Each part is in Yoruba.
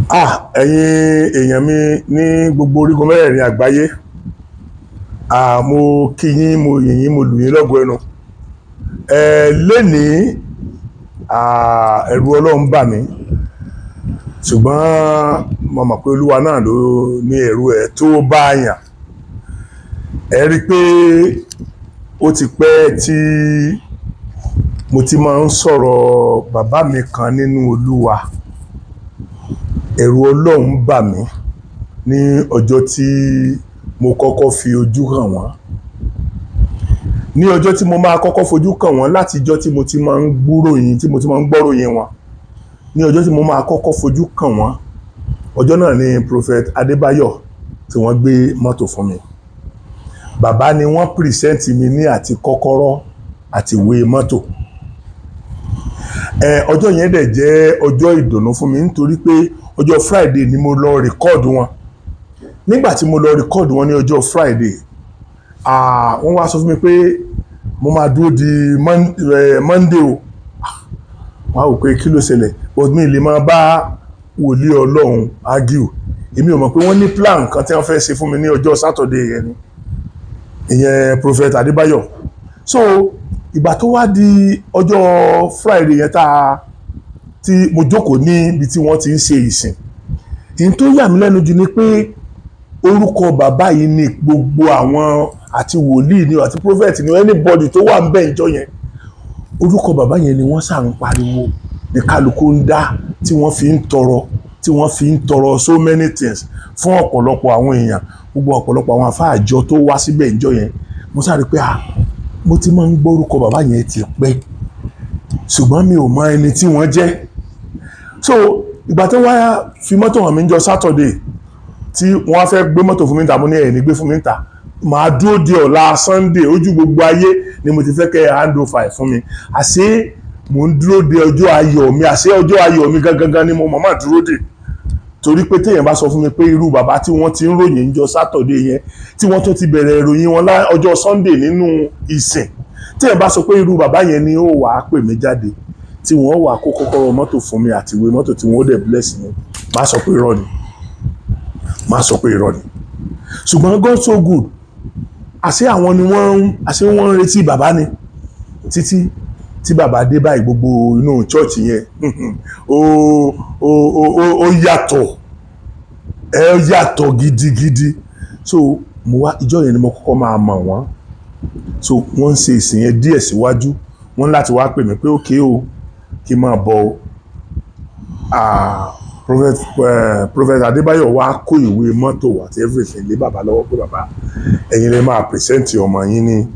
Ah, ẹ̀yin èèyàn mi ní gbogbo orígun mẹ́rẹ̀ẹ̀rin àgbáyé, ah, mo kí yín, mo yìn yín, mo lù yín lọ́gọ ẹnu. Ẹ lénìí, ah, ẹ̀rù Ọlọ́run bà mí, ṣùgbọ́n mo mọ̀ pé Olúwa náà ló ní ẹ̀rù ẹ̀ tó bá yàn. Ẹ rí i pé ó ti pẹ́ tí mo ti máa ń sọ̀rọ̀ bàbá mi kan nínú Olúwa. Ẹ̀rù Ọlọ́run bà mí ní ọjọ́ tí mo kọ́kọ́ fi ojú hàn wọ́n. Ní ọjọ́ tí mo máa kọ́kọ́ fojú kàn wọ́n, láti ọjọ́ tí mo ti máa ń gbúròyìn, tí mo ti máa ń gbọ́ròyìn wọn, ní ọjọ́ tí mo máa kọ́kọ́ fojú kàn wọ́n, ọjọ́ náà ni Prophet Adébáyọ̀ tí wọ́n gbé mọ́tò fún mi. Bàbá ni wọ́n present mi ní àti kọ́kọ́rọ́ àti ìwé mọ́tò. Ẹ ọjọ́ yẹn dẹ̀ jẹ́ ọjọ́ ìdùnnú fún mi, nítorí pé ọjọ́ Friday ni mo lọ record wọn. Nígbà tí mo lọ record wọn ní ọjọ́ Friday, ah, wọ́n wá sọ fún mi pé mo máa dúró di Monday o. Wọ́n á wò pé kí ló ṣẹlẹ̀, but mi lè máa bá wòlíì Ọlọ́run argue. Èmi ò mọ̀ pé wọ́n ní plan kan tí wọ́n fẹ́ ṣe fún mi ní ọjọ́ Saturday yẹn ni, ìyẹn Prophet Adébáyọ̀. So ìgbà tó wá di ọjọ́ Friday yẹn tá a tí mo jókòó níbi tí wọ́n ti ń ṣe ìsìn, ìyẹn tó yà mí lẹ́nu jù ni pé orúkọ bàbá yìí ni gbogbo àwọn àti wòlíì ni àti prophet ni, anybody tó wà ń bẹ̀ ìjọ yẹn, orúkọ bàbá yẹn ni wọ́n sà ń pariwo, ní kálukú ń dá, tí wọ́n fi ń tọrọ, tí wọ́n fi ń tọrọ so many things fún ọ̀pọ̀lọpọ̀ àwọn èèyàn, gbogbo ọ̀pọ̀lọpọ̀ àwọn afáàjọ tó wá síbẹ̀ ìjọ yẹn. Mo sáré pé, ah, mo ti máa ń gbórúkọ bàbá yẹn ti pẹ́, ṣùgbọ́n mi ò mọ ẹni tí wọ́n jẹ́. So ìgbà tó wá fi mọ́tò hàn mí jọ Saturday, tí wọ́n á fẹ́ gbé mọ́tò fún mi níta, mo ní ẹ̀ ní gbé fún mi níta, màá dúró di ọ̀la Sunday, ojú gbogbo ayé ni mo ti fẹ́ kẹ́ hand over fún mi. Àṣé mò ń dúró de ọjọ́ ayọ̀ mi, àṣé ọjọ́ ayọ̀ mi gangan ni mo mọ̀ máa dúró de, torí pé téèyàn bá sọ fún mi pé irú bàbá tí wọ́n ti ń ròyìn níjọ́ Saturday yẹn, tí wọ́n tún ti bẹ̀rẹ̀ ìròyìn wọn lá ọjọ́ Sunday nínú ìsìn, téèyàn bá sọ pé irú bàbá yẹn ni ó wàá pè mí jáde, tí wọ́n wà kó kọ́kọ́rọ́ mọ́tò fún mi àti ìwé mọ́tò, tí wọ́n ó dẹ̀ bless mi, má sọ pé irọ́ ni, má sọ pé irọ́ ni. Ṣùgbọ́n God so good, àṣé àwọn ni wọ́n ń, àṣé wọ́n ń retí bàbá ni títí tí bàbá dé báyìí. Gbogbo inú church yẹn ó yàtọ̀, ẹ yàtọ̀ gidigidi. So mo wá, ìjọ yẹn ni mo kọ́kọ́ máa mọ̀ wọ́n. So wọ́n ń ṣe ìsìn yẹn díẹ̀ síwájú, wọ́n láti wá pè mí pé ókè o, kí n máa bọ̀ o. Ah, Prophet Adébáyọ̀ wá kó ìwé mọ́tò àti everything lé bàbá lọ́wọ́ pé, "Bàbá, ẹ̀yin lè máa present ọmọ yín ní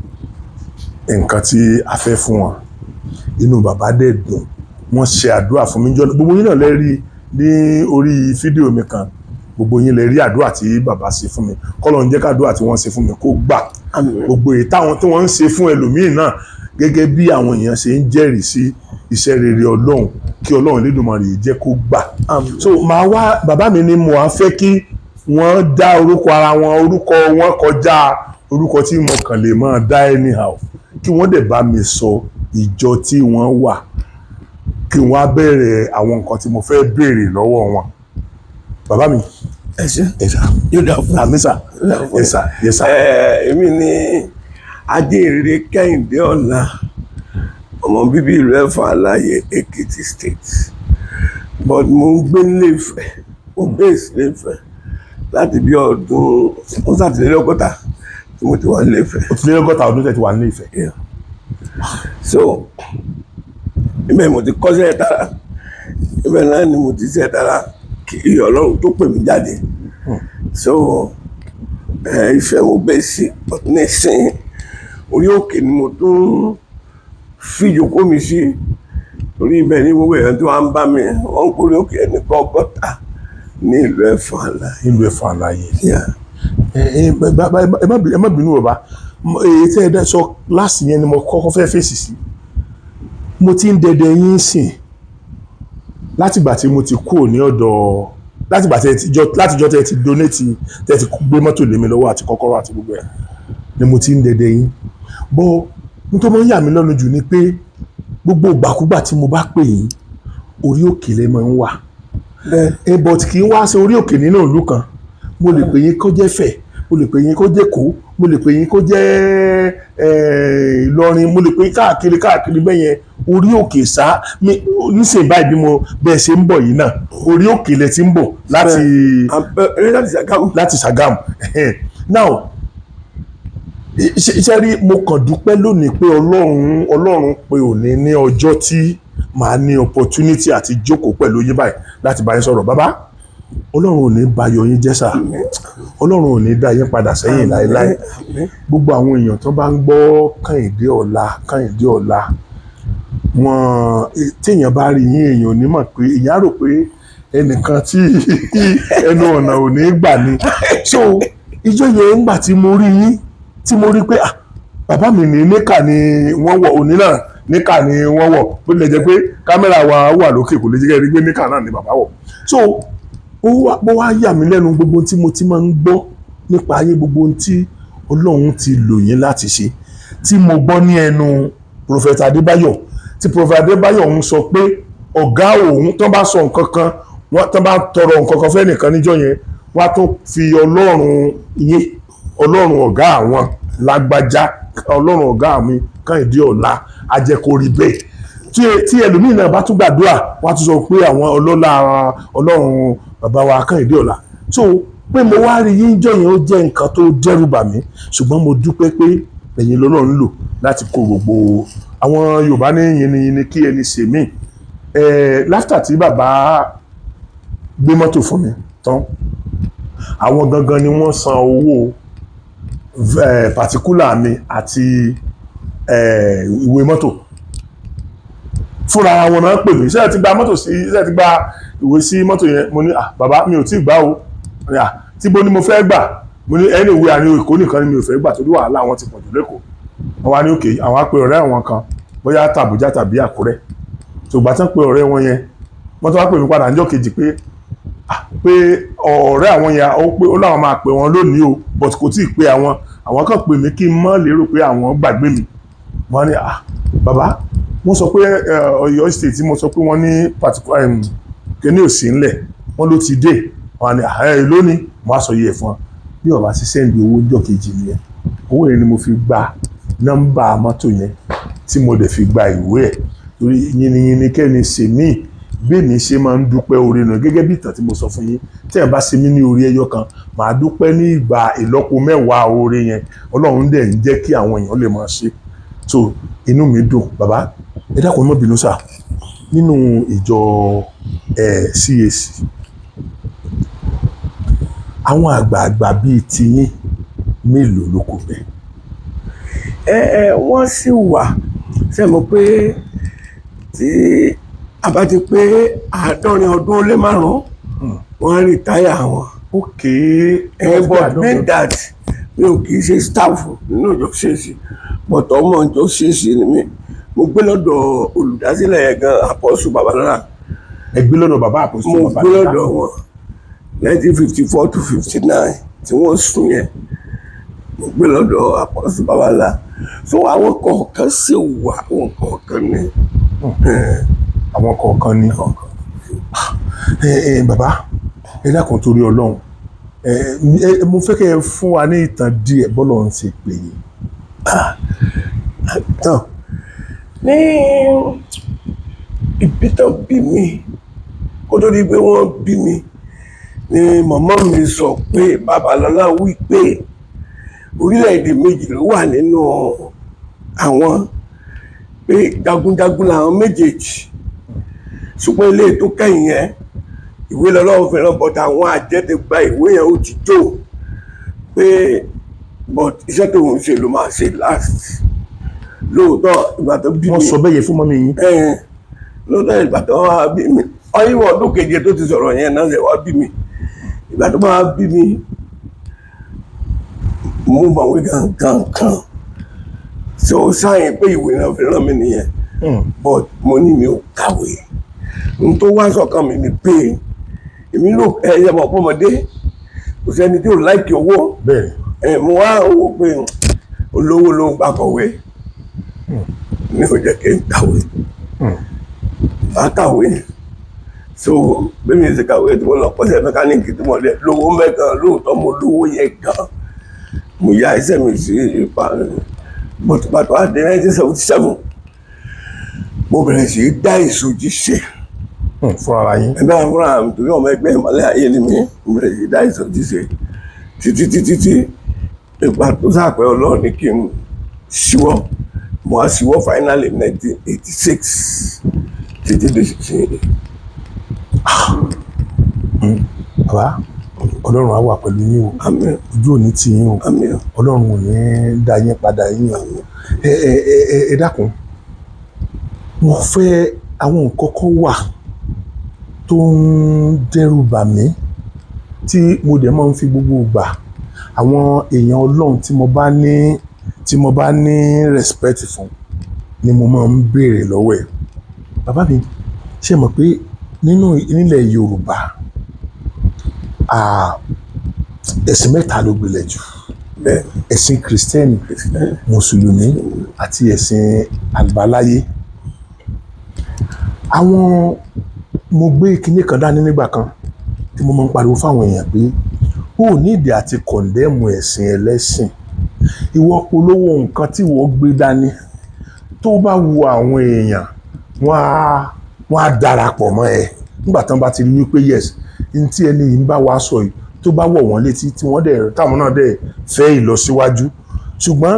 nǹkan tí a fẹ́ fún wọn." Inú bàbá dẹ̀ dùn, wọ́n ṣe àdúrà fún mi jọ́. Gbogbo yín náà lè rí ní orí fídíò mi kan, gbogbo yín lè rí àdúrà tí bàbá ṣe fún mi. Kọ́lọ́run jẹ́ kàdúrà tí wọ́n ṣe fún mi kó gbà. Àmín. Gbogbo èyí táwọn tí wọ́n ń ṣe fún ẹlòmíì náà, gẹ́gẹ́ bí àwọn èèyàn ṣe ń jẹ́rìí sí iṣẹ́ rere Ọlọ́run, kí Ọlọ́run Elédùmarè jẹ́ kó gbà. Àmín. So màá wá, bàbá mi ni mo á fẹ́ kí wọ́n dá orúkọ ara wọn, orúkọ wọn kọjá orúkọ tí mo kàn lè máa dá anyhow, kí wọ́n dẹ̀ bá mi sọ ìjọ tí wọ́n wà, kí wọ́n á bẹ̀rẹ̀ àwọn nǹkan tí mo fẹ́ béèrè lọ́wọ́ wọn. Bàbá mi. Ẹ ṣé. Ẹ sà. Yóò dà fún. Àmín sà. Yóò dà fún. Yes sir, yes sir. Ẹ, èmi ni Ajínrere Kẹ́hìndé Ọlá, ọmọ bíbí ìlú Ẹ̀fọ̀n Aláyè, Èkìtì State, but mo ń gbé nílé Ifẹ̀, mo base nílé Ifẹ̀ láti bí ọdún 60 tí mo ti wà nílé Ifẹ̀. Ó ti lé 60 ọdún tẹ́ ti wà nílé Ifẹ̀. Yeah. So ibẹ̀ mo ti kọ́ṣẹ́ tara, ibẹ̀ náà ni mo ti ṣe tara kí Ọlọ́run tó pè mí jáde. So Ifẹ̀ mo bẹ̀ sí, but nísìnyí orí òkè ni mo tún fìjókòó mi sí, orí ibẹ̀ ní gbogbo èèyàn tí wọ́n ń bá mi, wọ́n ń kórè òkè ẹni Gọ́gọ́tà ní ìlú Ẹ̀fọ̀n Aláyè. Nílùú Ẹ̀fọ̀n Aláyè. Yeah. Ẹ má bínú bàbá, èyí tẹ́ ẹ dẹ́ sọ láti yẹn ni mo kọ́kọ́ fẹ́ fèsì sí. Mo ti ń dẹdẹ yín sìn látìgbà tí mo ti kúrò ní ọ̀dọ̀, látìgbà tí ẹ ti jọ, látijọ́ tẹ́ ẹ ti donate, tẹ́ ẹ ti gbé mọ́tò lé mi lọ́wọ́ àti kọ́kọ́rọ́ àti gbogbo ẹ̀ ni mo ti ń dẹdẹ yín bọ́. Nítorí mo ń yà mí lọ́nu jù ni pé gbogbo ìgbàkúgbà tí mo bá pè yín, orí òkè lẹ máa ń wà. Bẹ́ẹ̀. Ẹ but kì í wá sí orí òkè nínú ìlú kan. Mo lè pè yín kó jẹ́ Ifẹ̀, mo lè pè yín kó jẹ́ Èkó, mo lè pè yín kó jẹ́ Ìlọrin, mo lè pè yín káàkiri káàkiri bẹ́ẹ̀ yẹn. Orí òkè sá mi nísìnyí báyìí, bí mo bẹ́ẹ̀ ṣe ń bọ̀ yìí náà, orí òkè lẹ ti ń bọ̀ láti Láti Ṣàgámù. Láti Ṣàgámù. Now, ṣe rí, mo kàn dúpẹ́ lónìí pé Ọlọ́run pé òní ní ọjọ́ tí màá ní opportunity àti jókòó pẹ̀lú yín báyìí láti bá yín sọ̀rọ̀. Bàbá, Ọlọ́run ò ní bayọ̀ yín jẹ́ sà, Ọlọ́run ò ní dá yín padà sẹ́yìn láéláé. Gbogbo àwọn èèyàn tó bá ń gbọ́ Kẹ́hìndé Ọlá, Kẹ́hìndé Ọlá, wọn téèyàn bá rí yín, èèyàn ò ní mọ̀ pé èèyàn á rò pé ẹnìkan tí ẹnu ọ̀nà ò ní gbà ni. So ìjọ yẹn, ńgbà tí mo rí yín, tí mo rí pé, ah, bàbá mi ní níkà ni wọ́n wọ̀ òní náà, níkà ni wọ́n wọ̀, bó tilẹ̀ jẹ́ pé kámẹ́rà wa wà lókè, kò lè jẹ́ kẹ́ rí pé níkà náà ni bàbá wọ̀. So ó wá yà mí lẹ́nu, gbogbo ohun tí mo ti máa ń gbọ́ nípa ayé, gbogbo ohun tí Ọlọ́run ti lò yín láti ṣe, tí mo gbọ́ ní ẹnu Prophet Adébáyọ̀, tí Prophet Adébáyọ̀ ń sọ pé ọ̀gá òun, tó bá sọ nǹkan kan, wọ́n tó bá tọrọ nǹkan kan fẹ́nìkan níjọ́ yẹn, wọ́n á tún fi Ọlọ́run yín, Ọlọ́run ọ̀gá àwọn lágbájá, Ọlọ́run ọ̀gá mi Kẹ́hìndé Ọlá, á jẹ́ kó rí bẹ́ẹ̀. Tí ẹlòmíì náà bá tún gbàdúrà, wọ́n á tún sọ pé àwọn ọlọ́lá Ọlọ́run bàbá wa Kẹ́hìndé Ọlá. So pé mo wá rí yín jọ yẹn, ó jẹ́ nǹkan tó dẹ́rù bà mí, ṣùgbọ́n mo dúpẹ́ pé ẹ̀yin lọ́lọ́run lò láti kó gbogbo àwọn Yorùbá ní yìnyín kí ẹni ṣe mí. Láfítà tí bàbá gbé mọ́tò fún mi tán, àwọn gangan ni wọ́n san owó particular mi àti ìwé mọ́tò fúnra wọn náà. Pè mí, ṣé ẹ ti gba mọ́tò sí, ṣé ẹ ti gba ìwé sí mọ́tò yẹn? Mo ní, "Ah, bàbá, mi ò tí ì gbà o." Ní, "Ah, tí bó ni mo fẹ́ gbà?" Mo ní ẹni ìwé àní Èkó nìkan ni mi ò fẹ́ gbà, torí wàhálà wọn ti pọ̀ jù lẹ́kọ̀ọ́. Wọ́n wá ní òkè, àwọn á pe ọ̀rẹ́ àwọn kan, bóyá tàbújá tàbí Àkúrẹ́. Ṣùgbọ́n tán pé ọ̀rẹ́ wọn yẹn, wọ́n tó wá pè mí padà níjọ́ kejì pé, ah, pé ọ̀rẹ́ àwọn yẹn, ó pé ó láwọn máa pè wọ́n lónìí o, but kò tíì pé àwọn. Àwọn kan pè mí kí n mọ́ lérò pé àwọn gbàgbé mi. Wọ́n ní, "Ah, bàbá, wọ́n sọ pé Ọ̀yọ́ State tí mo sọ pé wọ́n ní particular kíní ò sí ńlẹ̀, wọ́n ló ti dé." Wọ́n ní, "Ah, ẹ lónìí." Wọ́n á sọ yìí ẹ̀ fún wọn. Bí ọba ti send owó ọjọ́ kejì nìyẹn. Owó yẹn ni mo fi gba nọ́mbà mọ́tò yẹn, tí mo dẹ̀ fi gba ìwé ẹ̀, torí yìnyín kẹ́ni ṣe mí. Bí èmi ṣe máa ń dúpẹ́ oore nù, gẹ́gẹ́ bí ìtàn tí mo sọ fún yín, tí ẹ̀ bá ṣe mí ní orí ẹyọ kan, màá dúpẹ́ ní ìgbà ìlọ́po mẹ́wàá oore yẹn. Ọlọ́run dẹ̀ ń jẹ́ kí àwọn èèyàn lè máa ṣe. So inú mi dùn. Bàbá, ẹ dákun, ẹ má bínú sà, nínú ìjọ CAC, àwọn àgbààgbà bíi tiyín mélòó ló kù bẹ́ẹ̀? Ẹ ẹ wọ́n sì wà. Ṣe mọ̀ pé tí a bá ti pé 75, wọ́n retire wọn. Ok. Ẹ, but being that mi ò kì í ṣe staff nínú ìjọ CAC, but ọmọ ìjọ CAC ni mí. Mo gbé lọ́dọ̀ olùdásílẹ̀ yẹn gan, Apostle Babalọ́lá. Ẹ gbé lọ́dọ̀ bàbá Apostle Mo gbé Babalọ́lá. lọ́dọ̀ wọn 1954 to 59 tí wọ́n sùn yẹn. Mo gbé lọ́dọ̀ Apostle Babalọ́lá, so àwọn kọ̀ọ̀kan sì wà, àwọn kọ̀ọ̀kan ní. Àwọn kọ̀ọ̀kan ni. Ẹ ẹ bàbá, ẹ dákun, torí Ọlọ́run, ẹ ẹ mo fẹ́ kẹ́ ẹ fún wa ní ìtàn díẹ̀ bọ́lọ̀ ń ṣe pè yín. Tán ní ibi tó bí mi, kó tó di pé wọ́n bí mi ni màmá mi sọ pé Babalọ́lá wí pé orílẹ̀-èdè méjì ló wà nínú àwọn, pé jagunjagun làwọn méjèèjì, ṣùgbọ́n ilé tó kẹ́yìn yẹn, ìwé lọ́lọ́run fẹ́ràn, but àwọn àjẹ́ ti gba ìwé yẹn, ó ti jó pé, but iṣẹ́ tó ń ṣe ló máa ṣe last. Lóòótọ́, ìgbà tó bí mi Wọ́n sọ bẹ́ẹ̀ yẹn fún mummy yín? Ẹ̀ẹ́n, lóòótọ́, ìgbà tó wá bí mi, ọyìnbó ọdún keje tó ti sọ̀rọ̀ yẹn náà ṣe wá bí mi. Ìgbà tó máa bí mi, mo mọ̀wé gangan kan, so sáyẹn pé ìwé náà fi rán mi nìyẹn. But mo ní mi ò kàwé. N tó wá sọ́kàn mi ni pé èmi ló ẹyẹ mọ̀ pọ́mọdé, kò sẹ́ni tí ò like owó. Bẹ́ẹ̀. Ẹ mo wá wò pé olówó ló ń gbàkọ̀wé, ní ò jẹ́ kí n kàwé. Bá kàwé. So bí mi ṣe kàwé tí mo lọ kọ́ṣẹ́ mẹkáníìkì tí mo lẹ lówó mẹ́kan, lóòótọ́ mo lówó yẹn gan, mo ya iṣẹ́ mi sí ipa. But pàtó àdé 1977, mo bẹ̀rẹ̀ sí í dá ìsọjí ṣe. Fúnra ara yín? Ẹgbẹ́ àwọn fúnra mi, torí ọmọ ẹgbẹ́ ìmọ̀lẹ́ ayé ni mí. Mo bẹ̀rẹ̀ sí í dá ìsọjí ṣe títí títí tí ìgbà tó sàpẹ́ Ọlọ́run ní kí n ṣíwọ́. Mo á ṣíwọ́ finally 1986 títí dé ṣe. Bàbá, Ọlọ́run á wà pẹ̀lú yín o. Àmín. Ojú ò ní tì yín o. Àmín. Ọlọ́run ò ní dá yín padà yín o. Ẹ ẹ ẹ ẹ ẹ dákun, mo fẹ́ àwọn nǹkan kan wà tó ń dẹ́rù bà mí tí mo dẹ̀ máa ń fi gbogbo ìgbà àwọn èèyàn Ọlọ́run tí mo bá ní respect fún ni mo máa ń béèrè lọ́wọ́ ẹ̀. Bàbá mi, ṣe mọ̀ pé nílẹ̀ Yorùbá, ẹ̀sìn mẹ́ta ló gbilẹ̀ jù: ẹ̀sìn Kìrìsìtẹ́nì, Mùsùlùmí àti ẹ̀sìn àbáláyé. Àwọn mo gbé kinní kan dání nígbà kan tí mo máa ń pariwo fáwọn èèyàn pé ó ní ìdí àti condemn ẹ̀sìn ẹlẹ́sìn. Ìwọ polówó nǹkan tí ìwọ gbé dání, tó bá wu àwọn èèyàn, wọ́n á darapọ̀ mọ́ ẹ nígbà tí wọ́n bá ti rí wípé yes, n tí ẹni yìí ń bá wa sọ yìí, tó bá wọ̀ wọ́n létí, tí wọ́n dẹ̀ táwọn náà dẹ̀ fẹ́ ìlọsíwájú. Ṣùgbọ́n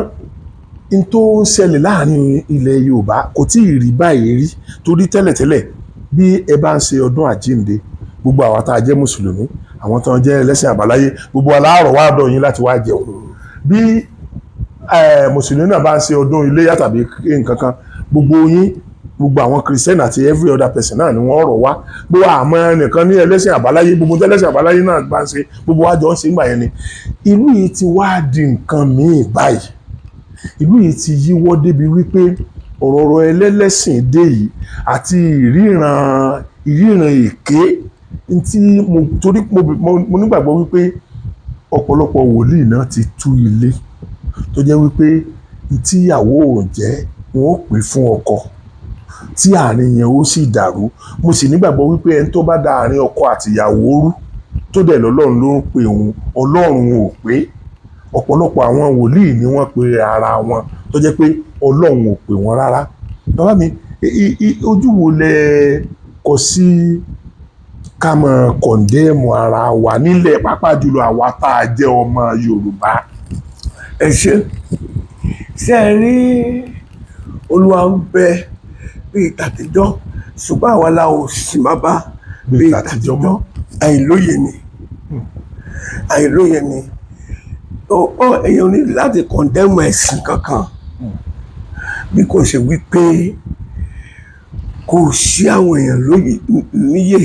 n tó ń ṣẹlẹ̀ láàrin ilẹ̀ Yorùbá kò tí ì rí báyìí rí, torí tẹ́lẹ̀tẹ́lẹ̀, bí ẹ bá ń ṣe ọdún àjíǹde, gbogbo àwa tá a jẹ́ Mùsùlùmí, àwọn tó ń jẹ́ ẹlẹ́sìn àbáláyé, gbogbo aláàrọ̀ wá dọ̀ yín láti wá jẹun. Bí Mùsùlùmí náà bá ń ṣe ọdún iléyá tàbí nǹkan kan, gbogbo yín, gbogbo àwọn Christian àti every other person náà ni wọ́n rọ̀ wá. Gbogbo àmọ́ ẹnìkan ní ẹlẹ́sìn àbáláyé, gbogbo tẹ́lẹ́sìn àbáláyé náà bá ń ṣe, gbogbo wa jọ ń ṣe ńgbà yẹn ni. Ìlú yìí ti wá di nǹkan míì báyìí. Ìlú yìí ti yíwọ́ débi wípé ọ̀rọ̀ ẹlẹ́lẹ́sìn dé yìí àti ìríran èké tí mo torí mo nígbàgbọ́ wípé ọ̀pọ̀lọpọ̀ wòlíì náà ti tú ilé tó jẹ́ wípé tíyàwó ò jẹ́, wọn ó pè fún ọkọ, tí àárín yẹn ó sì dàrú. Mo sì nígbàgbọ́ wípé ẹni tó bá da àárín ọkọ àti ìyàwó rú, tó dẹ̀ lọ́lọ́run ló ń pe òun, Ọlọ́run ò pé. Ọ̀pọ̀lọpọ̀ àwọn wòlíì ni wọ́n pe ara wọn tó jẹ́ pé Ọlọ́run ò pè wọ́n rárá. Bàbá mi, ojú wo lẹ kọ sí ká máa condemn ara wa nílẹ̀, pàápàá jùlọ àwa tá a jẹ́ ọmọ Yorùbá? Ẹ ṣe. Ṣé ẹ rí, Olúwa ń bẹ bíi tàtijọ́, ṣùgbọ́n àwa la ò sì má bá bíi tàtijọ́ mọ́. Àìlóye ni, àìlóye ni. Ó èèyàn ní láti condemn ẹ̀sìn kankan, bí kò ṣe wípé kò sí àwọn èèyàn lóye níyè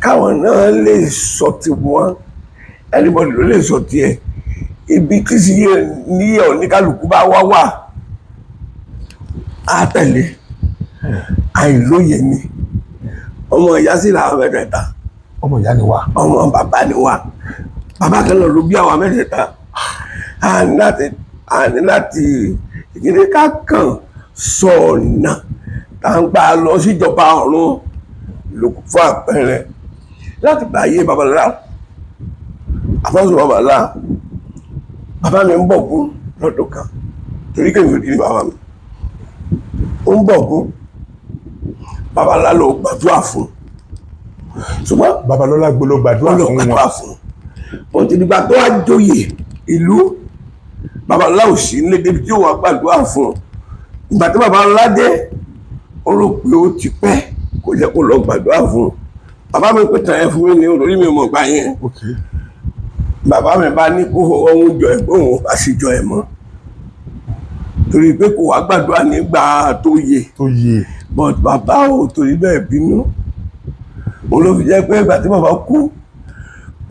káwọn náà lè sọ tiwọn. Anybody ló lè sọ tiẹ̀. Ibi tí sì yé níyè oníkálukú bá wá wà á tẹ̀lé. Àìlóye ni. Ọmọ ìyá sì làwọn mẹ́tẹ̀ẹ̀ta. Ọmọ ìyá ni wá. Ọmọ bàbá ni wá. Bàbá kan náà ló bí àwọn mẹ́tẹ̀ẹ̀ta. A ní láti ìdílé ká kàn sọ ọ̀nà tá à ń gbà lọ síjọba ọ̀run ló. Fún àpẹẹrẹ, láti gbà ayé Babalọlá, àfọ́sùn Babalọlá, bàbá mi ń bọ̀ gún lọ́dún kan, torí kéwì ò ní bàbá mi ó ń bọ̀ gún. Babalọlá ló gbàdúrà fún, ṣùgbọ́n Babalọ́lá gbolo gbàdúrà ó lọ fún wọn. Gbàdúrà fún bó ti dìgbà tó wá joyè ìlú, Babalọlá ò sí nílé débi tí ó wà gbàdúrà fún. Ìgbà tí Babalọlá dé, ó rò pé ó ti pẹ́ kó jẹ́ kó lọ gbàdúrà fún. Bàbá mi pè tàn ẹ́ fún mi ní olórí mi mọ̀ gbà yẹn. Bàbá mi bá ní kó ohun jọ ẹ̀ pé òun ò bá sì jọ ẹ̀ mọ́, torí pé kò wá gbàdúrà nígbà tó yẹ. Tó yé. But bàbá ò torí bẹ́ẹ̀ bínú. Òun ló fi jẹ́ pé ìgbà tí bàbá kú,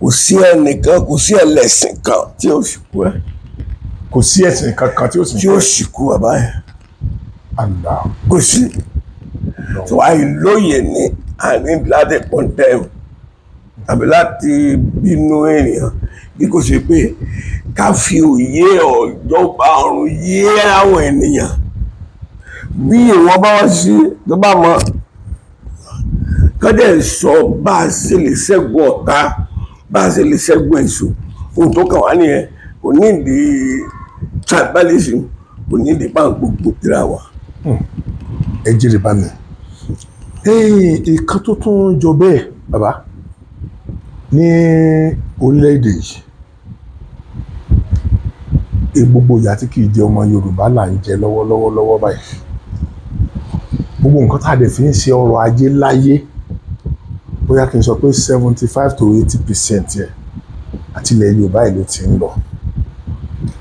kò sí ẹnìkan, kò sí ẹlẹ́sìn kan tí ó sì kú ẹ. Kò sí ẹ̀sìn kankan tí ó sì Tí ó sì kú bàbá yẹn. Allah. Kò sí. So àìlóye ni. A ní láti condemn tàbí láti bínú ènìyàn, bí kò ṣe pé ká fi òye ọ̀jọ̀gbà ọ̀run yé àwọn ènìyàn. Bí ìwọ bá wá sí tó bá mọ Kọ́dẹ̀ sọ bá a ṣe lè ṣẹ́gun ọ̀tá, bá a ṣe lè ṣẹ́gun èṣù. Ohun tó kàn wá nìyẹn. Kò ní ìdí tribalism, kò ní ìdí pàǹ gbogbo tira wa. Ẹ jèrè bá mi. Ìkan tó tún jọ bẹ́ẹ̀, bàbá, ní orílẹ̀-èdè yìí, gbogbo ìyà tí kì í jẹ ọmọ Yorùbá là ń jẹ lọ́wọ́lọ́wọ́ lọ́wọ́ báyìí. Gbogbo nǹkan tá a dẹ̀ fi ń ṣe ọrọ̀ ajé láyé, bóyá kí n sọ pé 75 to 80% yẹ àti ilẹ̀ Yorùbá yìí ló ti ń lọ.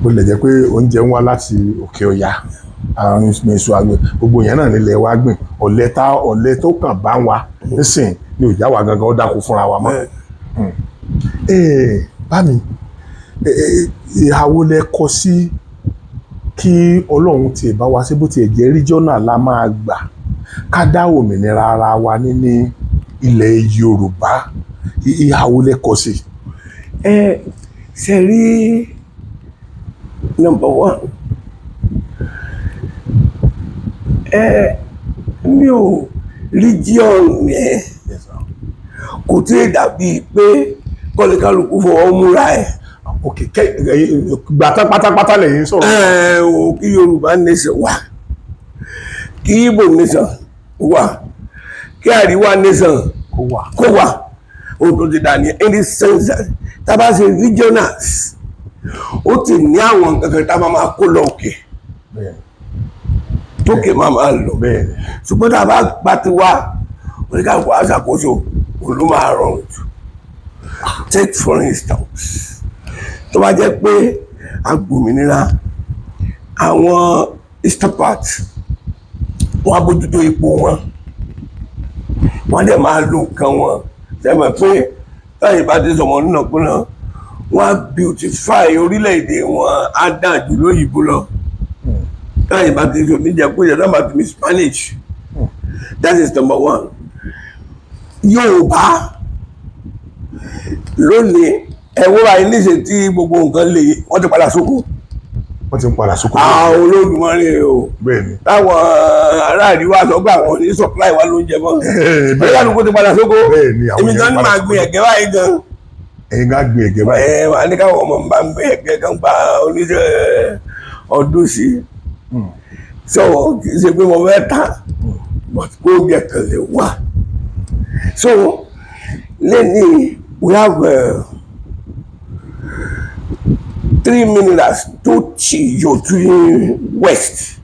Bó tilẹ̀ jẹ́ pé oúnjẹ ń wá láti òkè ọya, àwọn èso àgbẹ̀, gbogbo yẹn náà nílẹ̀ wa gbìn. Ọ̀lẹ tá ọ̀lẹ tó kàn bá wa nísìn ní òjá wa gangan ó dáko fúnra wa mọ́. Bá mi, ìhàwó lẹ kọ sí kí Ọlọ́run tiẹ̀ bá wa ṣe, bó tiẹ̀ jẹ́ regional la máa gbà ká dá òmìnira ara wa ní ilẹ̀ Yorùbá? Ìhàwó lẹ kọ sí? Ẹ ṣe rí, number one, mi ò region yẹn, kò tí ì dàbí pé kọ́lékálukú fọwọ́ múra ẹ̀. Ok, kẹ gbà tán pátápátá lẹ́yìn sọ̀rọ̀. Ẹ ò kí Yorùbá nation wà, kí Igbo nation wà, kí Àríwá nation kó wà. Kó wà. Ohun tó ti dà ní, in the sense that tá a bá ṣe regionals, ó ti ní àwọn nǹkan kan tá a máa máa kó lọ òkè, tókè máa máa lọ. Ṣùgbọ́n tá a bá gba tiwa, oníkàkọ́ aṣàkóso, òun ló máa rọrùn jù. Take for instance, tó bá jẹ́ pé agbòmìnira, àwọn eastern part, wọ́n á bójútó ipò wọn, wọ́n dẹ̀ máa lo nǹkan wọn. Sẹ́mi pé táyì bá ti sọmọ nínàkúnà, wọ́n á beautify orílẹ̀-èdè wọn, á dà jù lóyìnbó lọ. Táyì bá ti sọ níjẹkújẹ, táyì bá ti mismanage. That is number one. Yorùbá lónìí, ẹ wúra ilé tí gbogbo nǹkan lè, wọ́n ti padà sóko. Wọ́n ti ń padà sóko. Àwọn Olódùmarè o. Táwọn ará àríwá sọ pé àwọn ní supply wa lóúnjẹ mọ́, bóyá lóko ti padà sóko. Bẹ́ẹ̀ni, àwọn èmi yẹn gan ní padà máa sóko. gbin ẹ̀gẹ́ báyìí gan. Ẹ̀yin gan gbin ẹ̀gẹ́ báyìí? Ẹ wà ní káwọn ọmọ bá ń gbin ẹ̀gẹ́ kan, gba oníṣẹ́ ọdún sí. So kì í ṣe pé mo fẹ́ tà, but kó oúnjẹ kan lè wà. So lẹ́ni, we have three minerals tó tì yọjú ní west,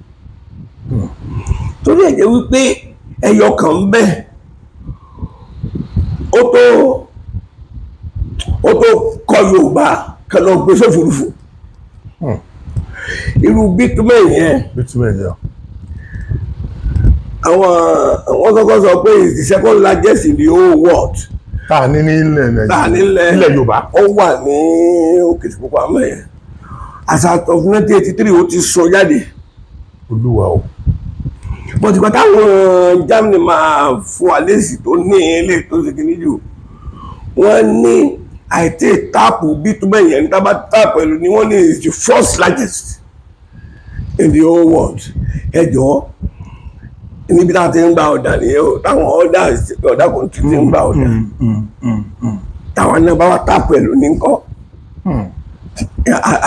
torí ẹ̀ jẹ́ wípé ẹyọ kan ń bẹ, ó tó kọ Yorùbá kan lọ gbé sófurufú. Irú bitumen yẹn, bitumen yẹn. Àwọn wọ́n kọ́kọ́ sọ pé it's the second largest in the whole world. Tá a ní ní ilẹ̀ tá a nílẹ̀ ilẹ̀ Yorùbá. Ó wà ní Òkìtìpupa mẹ́yẹn. As at of 1983, ó ti sọ jáde. Olúwa o. But ìgbà táwọn Germany máa fún wa lésì tó ní ilé tó ṣe kìíní jù, wọ́n ní àìtí tap bitumen yẹn ní tábà tap pẹ̀lú ni wọ́n ní is the first largest in the whole world. Ẹ jọ̀ọ́, níbi tá a ti ń gba ọ̀dà nìyẹn o, táwọn ọ̀dà ọ̀dà country ti ń gba ọ̀dà, táwọn náà bá wá tap pẹ̀lú ní nǹkan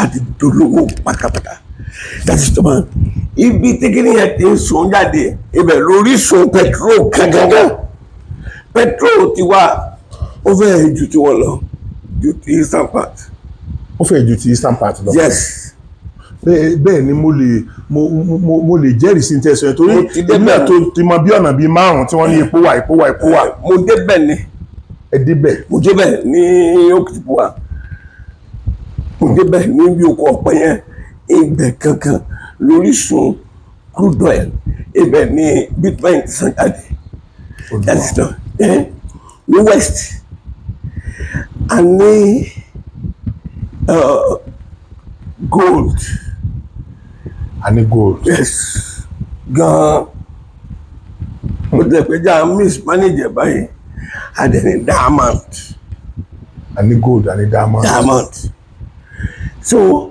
àti dolówó pátápátá. That is the one. Ibi tí kíní yẹn ti ń sun jáde, ibẹ̀ lórísun petrol gangan. Petrol ti wá, ó fẹ́ẹ̀ ju tiwọn lọ, ju ti eastern part. Ó fẹ́ ju ti eastern part lọ? Yes. Bẹ́ẹ̀ ni, mo lè mo mo mo lè jẹ́rìí sí tẹ̀sán yẹn torí Mo ti débẹ̀. èmi náà tó ti mọ bí ọ̀nà bíi márùn-ún tí wọ́n ní epo wà, epo wà, epo wà. Mo débẹ̀ ni. Ẹ débẹ̀? Mo débẹ̀ ní Òkìtìpupa, mo débẹ̀ níbi oko ọ̀pẹ yẹn. Ibẹ̀ kankan lórísun crude oil, ibẹ̀ ní bitumen ti sàn jáde. That is not ní west. A ní gold. A ní gold? Yes, gan. Ó tilẹ̀ pé já mismanage báyìí. A dẹ̀ ní diamond. A ní gold, a ní diamond. Diamond. So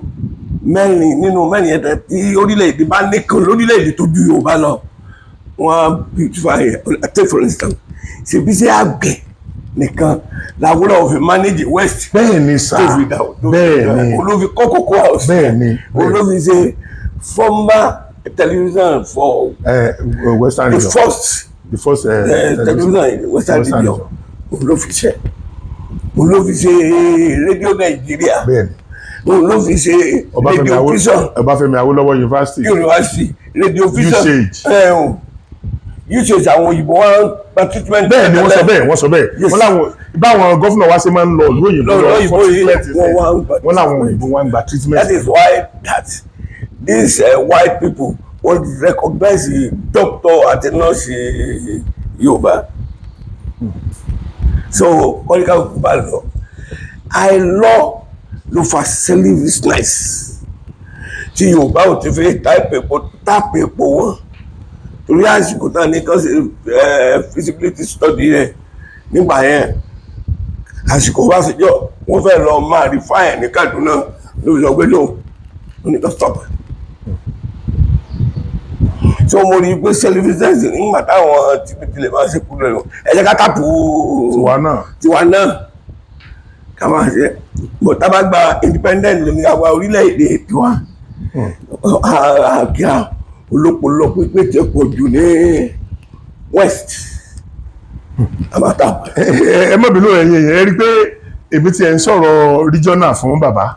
mẹ́rin nínú mẹ́rin yẹn tẹ tí orílẹ̀-èdè bá nìkan lórílẹ̀-èdè tó ju Yorùbá lọ, wọ́n á beautify ẹ̀. Take for instance, Ṣebí ṣe àgbẹ̀ nìkan l'Awólọ́wọ̀ fi manage West Bẹ́ẹ̀ ni sà. tó fi dà tó fi Bẹ́ẹ̀ ni. Olófi kọ́ Cocoa House. Bẹ́ẹ̀ ni. Olófi ṣe former television for Western the region. first The first television in the Western Western region. Olófi ṣe, olófi ṣe Radio Nàìjíríà. Bẹ́ẹ̀ ni. Olófi ṣe Ọbáfẹ́mi Radio Vision. Ọbáfẹ́mi Awólọ́wọ̀ University. University, Radio Vision. UCH. Ẹ o, UCH, àwọn òyìnbó wọn gba treatment. Bẹ́ẹ̀ ni, wọ́n sọ bẹ́ẹ̀, wọ́n sọ bẹ́ẹ̀. Yes. Wọ́n láwọn báwọn governor wa ṣe máa ń lọ ìlú òyìnbó lọ lọ òyìnbó fún yìí, treatment. wọ́n wá ń gba Wọ́n láwọn òyìnbó wa ń gba treatment. That is why that these white people wọ́n recognize the doctor àti nurse Yorùbá. So kọ́ríkà kò bá lọ, àìlọ́ ló fa selfishness tí Yorùbá ò ti fi tap epo wọn, torí àsìkò náà ní kán ṣe feasibility study yẹn nígbà yẹn, àsìkò Ọbásanjọ́, wọ́n fẹ́ lọ máa refine ní Kaduna, ló fi sọ pé no, ó ní ká stop. So mo rí i pé selfishness nígbà táwọn tìbítìlẹ̀ máa ṣe kúrò lọ, ẹ jẹ́ ká tap Tiwa náà. Tiwa náà ká máa ṣe bọ̀. Tá bá gba independent ní àwa orílẹ̀-èdè tiwa, àkíyà olópolọ pípé tí ó pọ̀ jù ní West, a máa tap. Ẹ má bínú, ẹ̀yin èèyàn, ẹ rí i pé èmi ti ẹ̀ ń sọ̀rọ̀ regional fún bàbá.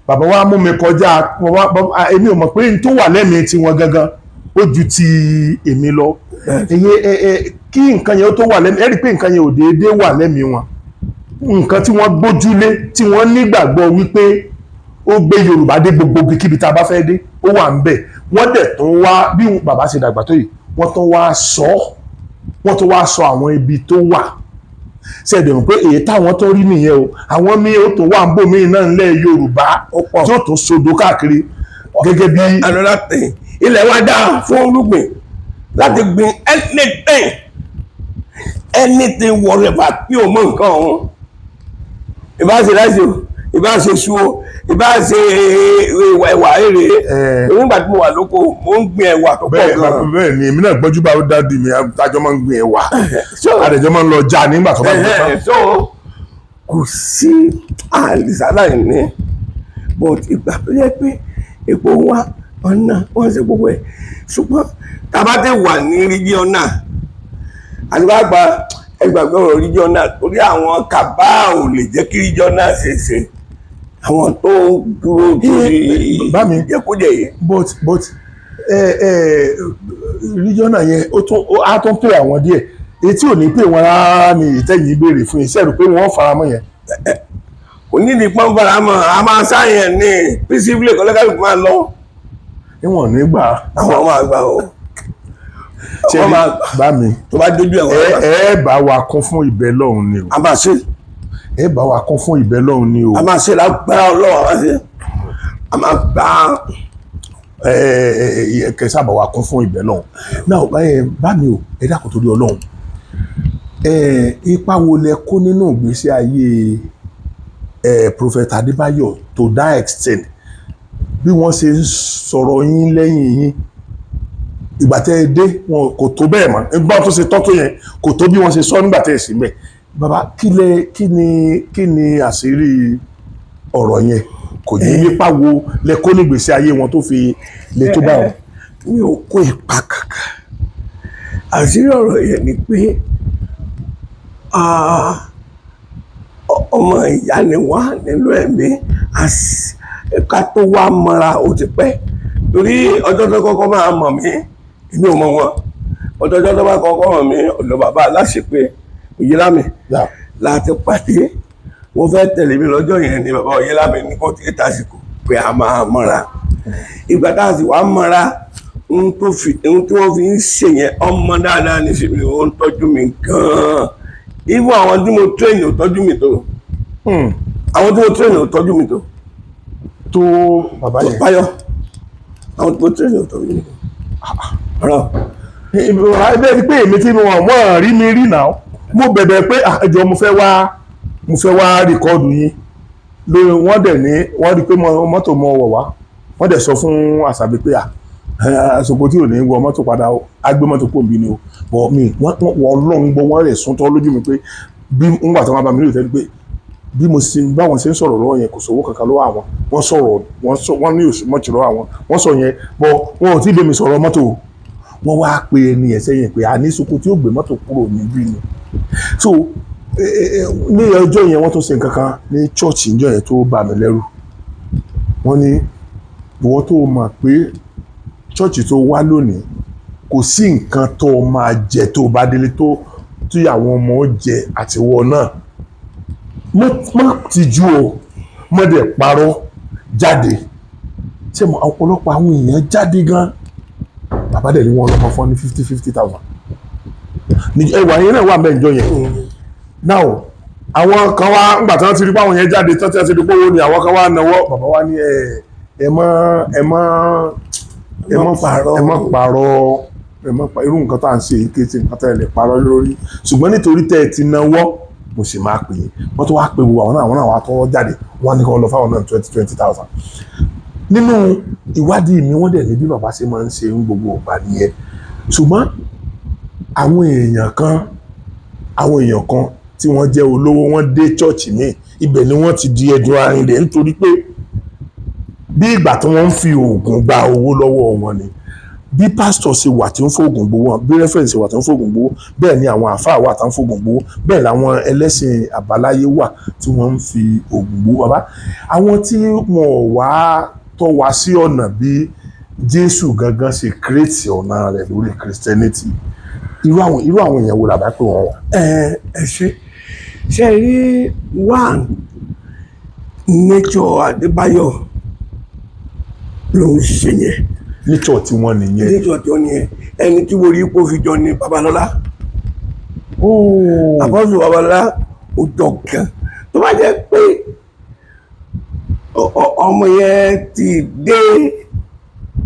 Bàbá wa mú mi kọjá. Èmi ò mọ̀ pé n tó wà lẹ́mìí tiwọn gangan ó ju ti èmi lọ. Ẹ̀yin ẹ ẹ kí nǹkan yẹn ó tó wà lẹ́mìí, ẹ rí i pé nǹkan yẹn ò déédéé wà lẹ́mìí wọn. Nǹkan tí wọ́n gbójúlé, tí wọ́n nígbàgbọ́ wípé ó gbé Yorùbá dé gbogbo ibikíbi tá a bá fẹ́ dé, ó wà ń bẹ̀. Wọ́n dẹ̀ tún wá, bí bàbá ṣe dàgbà tó yìí, wọ́n tún wá sọ ọ́, wọ́n tún wá sọ àwọn ibi tó wà. Ṣẹ̀dẹ̀ mọ̀ pé èyí táwọn tó rí nìyẹn o, àwọn míì ó tún wà ń bò míì náà ńlẹ̀ Yorùbá Ó pọ̀. tí ó tún sodo káàkiri gẹ́gẹ́ bí. Another thing, ilẹ̀ wa dáa fún irúgbìn láti gbin anything, anything, whatever tí o mọ nǹkan ọ̀hún, ìbá ṣe láìsí o, ìbá ṣe ṣu o, ìbá ṣe ẹ̀wà èrè. Nígbà tí mo wà lóko, mo ń gbin ẹ̀wà tó pọ̀ gan. Bẹ́ẹ̀ ni, èmi náà gbọ́jú bá daddy mi, àjọ máa ń gbin ẹ̀wà, So àdẹ̀jọ́ máa ń lọ já nígbà tó bá gbé tán. So kò sí àlìsálà ní, but ìgbà tó yẹ pé epo wa ọ̀nà wọ́n ṣe gbogbo ẹ̀, ṣùgbọ́n tàbá tẹ wà ní regional àti bá gba ẹgbàgbé ọ̀rọ̀ regional, torí àwọn kàbá ò lè jẹ́ kí regional ṣe ṣe, àwọn tó ń dúró torí Bá mi. ìjẹkújẹ yìí. But ẹ ẹ regional yẹn, ó tún á tún pè àwọn díẹ̀. Èyí tí ò ní pè wọ́n rárá ni ìtẹ̀yìn béèrè fún iṣẹ́ rò pé wọ́n faramọ́ yẹn. Kò nídìí pọ́n faramọ́, a máa sáyẹn ní peacefully, kọ́lẹ́kàlùkù máa lọ. Níwọ̀n nígbà. Àwọn máa gbà ó. Ṣe Wọ́n máa gbà. Bá mi. Tó bá dójú ẹ̀, Ẹ wọ́n ẹ bá wa kún fún ìbẹ́ lọ́hùn ni o. A máa ṣe. Ẹ bá wa kún fún ìbẹ́ lọ́hùn ni o. A máa ṣe lágbára Ọlọ́run, a máa ṣe, a máa gbà. Ẹ ẹ ẹ kẹ sábà wa kún fún ìbẹ́ lọ́hùn náà. Ẹ bá mi o, ẹ dákun torí Ọlọ́hun, ẹ ipa wo lẹ kó nínú ìgbésí ayé ẹ Prophet Adébáyọ̀ to that extent, bí wọ́n ṣe ń sọ̀rọ̀ yín lẹ́yìn yín? Ìgbà tẹ́ ẹ dé, wọn kò tó bẹ́ẹ̀ mọ́. Ìgbà tó ṣe tọ́ tó yẹn kò tó bí wọ́n ṣe sọ nígbà tẹ́ ẹ sí mẹ́. Bàbá, kí lẹ kí ni àṣírí ọ̀rọ̀ yẹn? Kò ní nípa wo lẹ kó ní ìgbésí ayé wọn tó fi lè tó bá wọn? Mi ò kó ipa kankan. Àṣírí ọ̀rọ̀ yẹn ni pé ọmọ ìyá ni wá nínú ẹ̀mí. Ká tó wá mọ́ra, ó ti pẹ́, torí ọjọ́ tó kọ́kọ́ máa mọ̀ mí, èmi ò mọ̀ wọn. Ọjọ́ tó bá kọ́kọ́ mọ̀ mí, ọ̀dọ̀ bàbá aláṣepé Oyèlámì láti pàdé. Wọ́n fẹ́ tẹ̀lé mi lọ́jọ́ yẹn ni bàbá Oyèlámì ní kó tí tásìkò pé a máa mọ́ra. Ìgbà tá a sì wá mọ́ra, ohun tó fi ohun tí wọ́n fi ń ṣe yẹn, ọmọ dáadáa ní sí mi, ó ń tọ́jú mi gan-an. Even àwọn tí mo train ò tọ́jú mi tó. Àwọn tí mo train ò tọ́jú mi tó. Tó bàbá yẹn? Báyọ̀, àwọn tí mo train ò tọ́jú mi tó. Ọ̀rọ̀. Ẹbẹ́ ni pé èmi tí mo wọ́n rí mi rí náà, mo bẹ̀bẹ̀ pé, "Ah, ẹ jọ̀ọ́, mo fẹ́ wá record yín." Lórí wọ́n dẹ̀ ní wọ́n rí pé mọ́tò mọ́ wọ̀ wá, wọ́n dẹ̀ sọ fún Àṣàbí pé à Àsìkò tí ò ní wọ mọ́tò padà o, á gbé mọ́tò kò bí ni o. Bọ̀ mi wọ́n Ọlọ́run gbọ́, wọ́n rẹ̀ sún tọ́ lójú mi pé bí ngbà tí wọ́n bá mi lóye tẹ́lẹ̀ pé bí mo ṣe báwọn ṣe ń sọ̀rọ̀ lọ́wọ́ yẹn, kò sówó kankan lọ́wọ́ àwọn. Wọ́n sọ̀rọ̀, wọ́n sọ, wọ́n ní òṣù mọ́tò lọ́wọ́ àwọn. Wọ́n sọ yẹn bọ̀, wọn ò tí ì bẹ́ mi sọ̀rọ̀ mọ́tò o. Wọ́n wá pe ẹni yẹn sẹ́yìn pé a ní soko tí ó gbé mọ́tò kúrò níbí ni. So ní ọjọ́ yẹn, wọ́n tún ṣe nǹkan kan ní church níjọ́ yẹn tó bà mí lẹ́rù. Wọ́n ní ìwọ tó mọ̀ pé church tó wá lónìí, kò sí nǹkan tó máa jẹ tó bá délé tó tí àwọn ọmọ ó jẹ àtiwọ́ náà, mọ́ tìjú o, mọ́ dẹ̀ parọ́ jáde. Ṣé mo ọ̀pọ̀lọpọ̀ àwọn èèyàn jáde gan. Bàbá dẹ̀ ní wọ́n lọ́mọ fún ní 50-50 thousand ní ẹwà yẹn náà wà mẹ́jọ yẹn. Now, àwọn kan wá ńgbà tí wọ́n ti rí pé àwọn yẹn jáde tán, tí wọ́n ti rí pé owó ni, àwọn kan wá náwó. Bàbá wa ní ẹ ẹ mọ́ ẹ mọ́ ẹ mọ́ parọ́. Ẹ mọ́ parọ́, ẹ mọ́ pa irú nǹkan tá à ń ṣe yìí kéde nǹkan tá ẹ lè parọ́ lórí, ṣùgbọ́n nítorí tẹ́ ẹ ti náwó, mo sì máa pè é. Wọ́n tó wá pé gbogbo àwọn náà, àwọn náà wá tọwọ́ jáde, wọ́n ní kí wọ́n lọ fáwọn náà 20-20 thousand. Nínú ìwádìí mi, wọ́n dẹ̀ ní bí bàbá ṣe máa ń ṣe ń gbogbo ìgbà nìyẹn. Ṣùgbọ́n àwọn èèyàn kan tí wọ́n jẹ́ olówó, wọ́n dé church mi, ibẹ̀ ni wọ́n ti di ẹ̀dùn arìnrìn, nítorí pé bí ìgbà tí wọ́n ń fi oògùn gba owó lọ́wọ́ wọn ni. Bí pásítọ̀ ṣe wà tí ń fògùn gbowó wọn, bí reverend ṣe wà tí ń fògùn gbowó, bẹ́ẹ̀ ni àwọn àáfàá wà tí ń fògùn gbowó, bẹ́ẹ̀ làwọn ẹlẹ́sìn àbáláyé wà tí wọ́n ń fi ògùn gbowó. Bàbá, àwọn tí wọn ò wá tọ́ wa sí ọ̀nà bí Jésù gangan ṣe create ọ̀nà rẹ̀ lórí Christianity, irú àwọn èèyàn wo làbá pé wọ́n wà? Ẹ ẹ ṣe ṣe rí one nature Adébáyọ̀ ló ń ṣe yẹn. Nature tí wọ́n nìyẹn. Nature tí ó nìyẹn. Ẹni tí mo rí kó fi jọ ní Babalọ́lá. Àpọ́sù Babalọ́lá, ó jọ gan. Tó bá jẹ́ pé ọmọ yẹn ti dé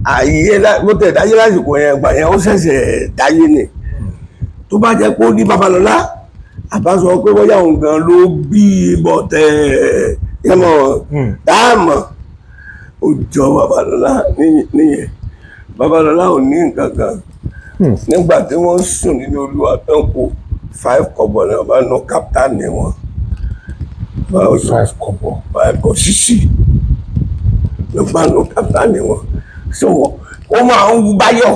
ayé, bó tẹ̀ dáyé lásìkò yẹn, gbà yẹn ó ṣẹ̀ṣẹ̀ dáyé ni. Tó bá jẹ́ pé ó ní Babalọ́lá, àbá sọ pé bóyá òun gan ló bí bọ̀tẹ̀ yẹmọ dáàmọ̀. Ó jọ Babalọ́lá nìyẹn. Babalọ́lá ò ní nǹkan kan nígbà tí wọ́n sùn nínú Olúwa tán, kó 5 kọ́bọ̀ náà bá ná kápítánì wọn. 5 kọ́bọ̀. 5 kọ́ sísì ló bá ná kápítánì wọn. So ó máa ń wú Báyọ̀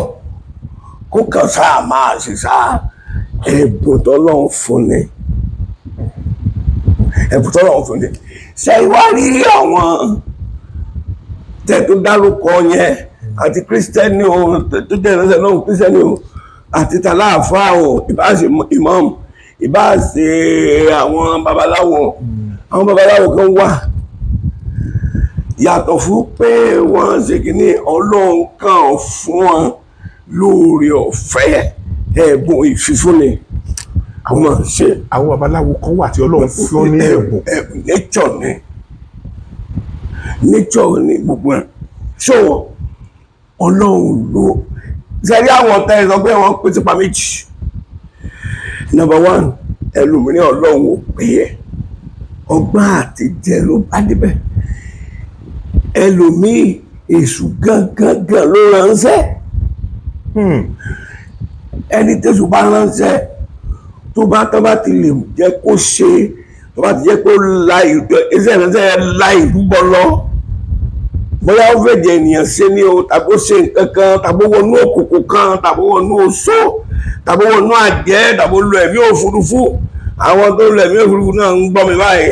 kó kàn sáà máa ṣe sáà. Ẹ̀bùn tọ́lọ́run fún ni, ẹ̀bùn tọ́lọ́run fún ni. Ṣe ìwà rí àwọn tẹ́ tó dárúkọ yẹn, àti Christian o, tó jẹ́ ìránṣẹ́ náà Christian o, àti tàláàfáà o, ìbáà ṣe imam, ìbáà ṣe àwọn babaláwo. Àwọn babaláwo kan wà, yàtọ̀ fún pé wọ́n ṣe kìíní, Ọlọ́run kàn fún wọn lóore ọ̀fẹ́ ẹ̀bùn ìfífúnni àwọn ṣe. Àwọn babaláwo kan wà tí Ọlọ́run fún ní ẹ̀bùn. Ẹ̀bùn nature ni, nature ni gbogbo ẹ̀. So Ọlọ́run ló sẹ́rí àwọn tẹ́ ẹ sọ pé wọ́n pín sípa méjì. Number one, ẹlòmíràn Ọlọ́run ò pè é, ọgbọ́n àti jẹ ló bá débẹ̀. Ẹlòmíì, èṣù gangan gan ló ránṣẹ́. Ẹni tẹ̀sù bá ránṣẹ́, tó bá tán bá ti lè jẹ́ kó ṣe, tó bá ti jẹ́ kó la iṣẹ́ ìránṣẹ́ yẹn, la ìrúbọ lọ, bóyá ó fẹ́ jẹ ènìyàn ṣe ni o, tàbí ó ṣe nǹkan kan, tàbí ó wọnú òkùnkùn kan, tàbí ó wọnú oṣó, tàbí ó wọnú àjẹ́, tàbí ó lo ẹ̀mí òfurufú. Àwọn tó lo ẹ̀mí òfurufú náà ń gbọ́ mi báyìí,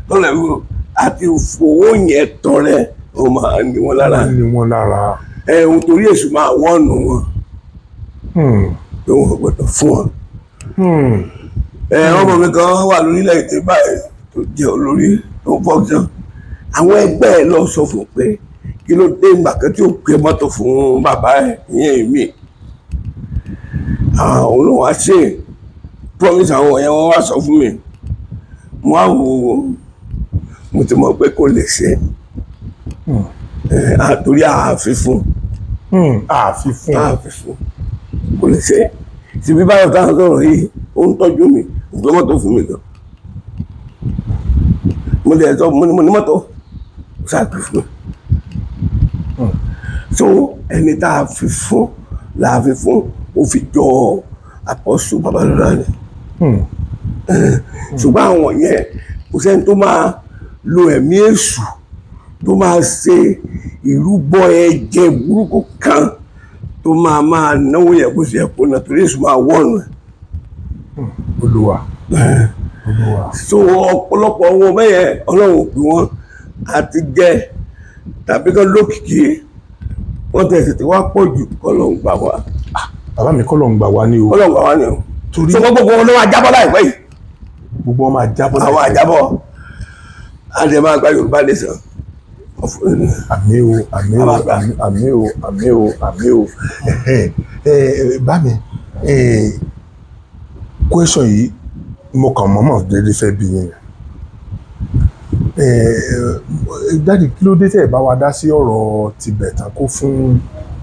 tó lo ẹ̀mí òfurufú àti òfòwò yẹn tọrẹ, ó máa ní wọn lára. Ní wọn lára. Ẹ̀hún torí èṣù máa wọ́ọ̀nù wọn pé wọn gbọ́dọ̀ fún wọn. Ẹ ọmọ mi kan wà lórílẹ̀ èdè báyìí tó jẹ́ olórí tó ń fọ́jọ́. Àwọn ẹgbẹ́ ẹ lọ sọ fún pé kí ló dé ìgbà kan tí ó gbé mọ́tò fún bàbá ẹ̀, ìyẹn èmi. Àwọn olóhùn á ṣe promise àwọn yẹn, wọ́n wá sọ fún mi. Mo á wò ó, mo ti mọ̀ pé kò lè ṣe ẹ àtòrí àfífún. Àfi fún. Àfífún, kò lè ṣe. Síbi báyọ̀ táwọn sọ̀rọ̀ yìí, ó ń tọ́jú mi, ó gbé mọ́tò fún mi gan. Mo lè sọ, mo ní mọ́tò, ó ṣàgbé fún mi. So ẹni tá a fi fún là á fi fún, ó fi jọ Àpọ́sù Babalọ́lá ni. Ṣùgbọ́n àwọn yẹn, kò sẹ́ni tó máa lo ẹ̀mí èṣù tó máa ṣe ìrúbọ ẹ̀jẹ̀ burúkú kan tó máa náwó yẹn bó ṣe yẹ kó náà, torí èṣù máa wọ̀nù ẹ̀. Olúwa, Olúwa. So ọ̀pọ̀lọpọ̀ wọn bẹ́yẹn, Ọlọ́run ò pè wọ́n àti jẹ tàbí kán lókìkí wọ́n tẹ̀sí tí wọ́n pọ̀ jù. Kọ́lọ́run gbà wá. Bàbá mi, kọ́lọ̀ ń gbà wá ní o. Kọ́lọ́run gbà wá ni o. Torí So gbogbo wọn ló máa jábọ́ láìpẹ́ yìí. Gbogbo wọn máa jábọ́ Àwọn láìpẹ́. àjábọ̀ á dẹ̀ máa gba Yorùbá nation. Àmín o, àmín o. Àmà. Àmín o, àmín o, àmín o. Ẹ ẹ bá mi ẹ, question yìí, mo kàn mọ́mọ́ déédéé fẹ́ bí yín. Ẹ daddy, kí ló dé tẹ́ ẹ bá wa dá sí ọ̀rọ̀ tibẹ̀ tán kó fún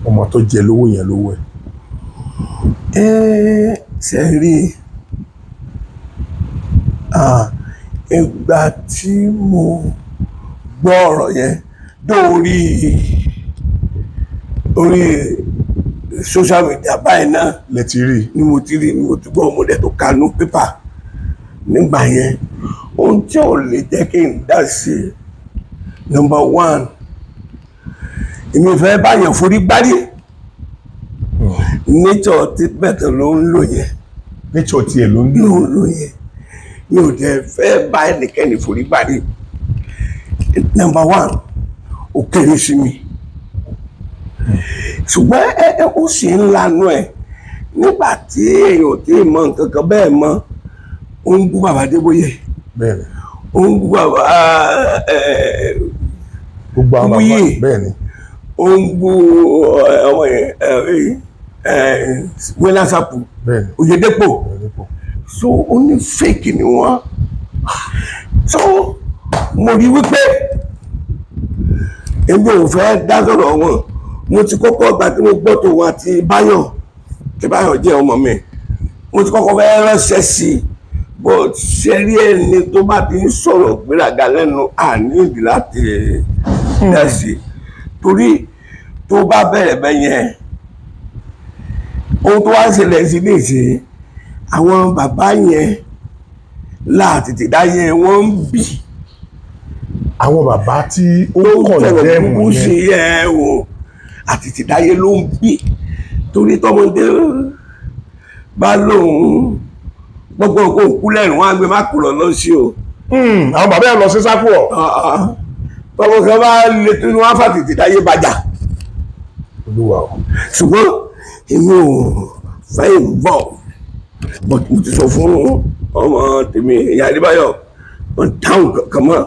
ọmọ tó jẹ lówó yẹn lówó ẹ̀? Ẹ ṣe rí, ìgbà tí mo gbọ́ ọ̀rọ̀ yẹn dórí orí social media báyìí náà lẹ ti rí i. Ni mo ti rí, ni mo ti gbọ́, mo dẹ̀ tó kanú pépà nígbà yẹn. Ohun tí ò lè jẹ́ kí n dá sí, number one, èmi fẹ́ báyàn forí gbárí. Nature tí bẹ̀tẹ̀ ló ń lò yẹn. Nature tiẹ̀ ló ń ló lò. ń lò yẹn, mi ò dẹ̀ fẹ́ bá ẹnikẹ́ni forí gbárí. Number one, ó kéré sí mi, ṣùgbọ́n ẹ ẹ ó sì ń lanu ẹ̀ nígbà tí èèyàn ò tí ì mọ nǹkan kan bẹ́ẹ̀ mọ́. Ó ń bú bàbá Adébóyè, ó ń bú bàbá ẹ Gbogbo àwọn bàbá. Wúyè. Ó ń bú ọmọ yẹn, ẹ ẹ Wẹ́lásàpù, Oyèdépò. Oyèdépò. So ó ní fake ni wọ́n. So mo rí wípé èmi ò fẹ́ dá sọ̀rọ̀ wọn. Mo ti kọ́kọ́ gbà tí mo gbọ́ tó wọn àti Báyọ̀, tí Báyọ̀ jẹ́ ọmọ mi, mo ti kọ́kọ́ fẹ́ ránṣẹ́ sí i, bó ṣe rí ẹni tó bá ti ń sọ̀rọ̀ gbéraga lẹ́nu, àní ìdí láti dá sí i, torí tó bá bẹ̀rẹ̀ bẹ́ yẹn, ohun tó wá ń ṣẹlẹ̀ sí ní ìsìn, àwọn bàbá yẹn láàtìtì dáyé wọ́n ń bì. Àwọn bàbá tí ó tó ń kọ̀ sọ̀rọ̀ dẹ́mù burúkú sí yẹn. Ẹ o, àtìtìdáyé ló ń bì, torí tọmọdé bá lóun gbogbo kó kú lẹ́rìn, wọn á gbé má kúrò lọ sí o. Àwọn bàbá yẹn lọ sí sákúọ̀. Tọmọ kan bá lè tún wọn á fàtìtìdáyé bàjá. Olúwa o. Ṣùgbọ́n èmi ò fẹ́ involve, but mo ti sọ fún ọmọ tèmi, ìyá Adébáyọ̀, wọn dáhùn kankan mọ́,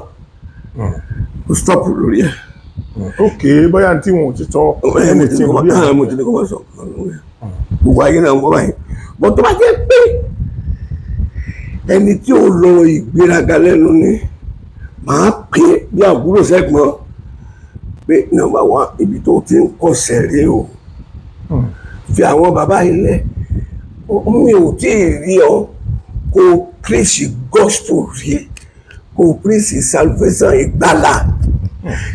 kò stop lórí ẹ̀. Ok, bóyá tí wọn ò ti sọ Ẹ mo ti ní kó lórí ẹ̀. mo ti ní kó má sọ gbogbo ayé náà ń bọ́ báyìí, but tó bá jẹ́ pé ẹni tí ó lọ ìgbéraga lẹ́nu ni, màá pè é bí àbúrò sẹ́gbọ́n pé number one, ibi tó ti ń kọsẹ̀ rí o, fi àwọn bàbá ilẹ̀. Mi ò tí ì rí ọ kó o preach gospel rí, kó o preach salvation, ìgbàlà.